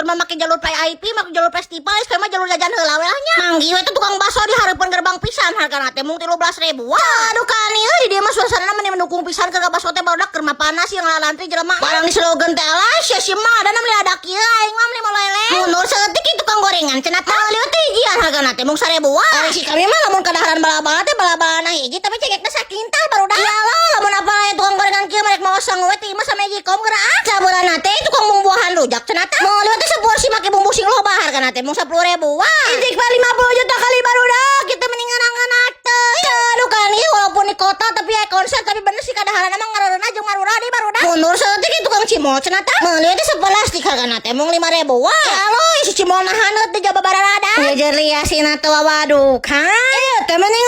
Batur mah make jalur VIP, make jalur festival, geus mah jalur jajan heula we lah nya. Manggih we teh tukang bakso di hareupeun gerbang pisan, hargana teh mung 13 ribu. Wah, aduh kan ieu di dieu mah suasana meni mendukung pisan keur bakso teh, barudak. Keur mah panas yang ngalantri jelema. Barang di slogan teh, alah sia si mah ada meni ada kieu, aing mah meni molele. Mundur saeutik tukang gorengan cenah teh lieu teh hijian, hargana teh mung 1000. Wah, ari si kami mah lamun kadaharan bala-bala teh bala-balana hiji tapi cengekna sakintal, barudak. Ya Allah, lamun apa aya tukang gorengan kieu merek mawa sangu we teh mah sama hiji kom geura ah. Sabeulana teh tukang bumbuahan rujak cenah teh. Meuli teh seporsi make bumbu sing loba, hargana teh mung 10 ribu. Wah, intik 50 juta kali, barudak, kita mendingan ngeunah teh. Aduh kan ieu walaupun di kota tapi aya konser, tapi bener sih kadaharan emang ngareunah jeung marurah deui, barudak. Mundur saeutik tukang cimol cenah teh. Meuli teh sepelastik, hargana teh mung 5 ribu. Wah, ya Allah, isi cimol nahaneut di jaba bararada. Jejer liasina teh, waduh kan. Ieu teh mendingan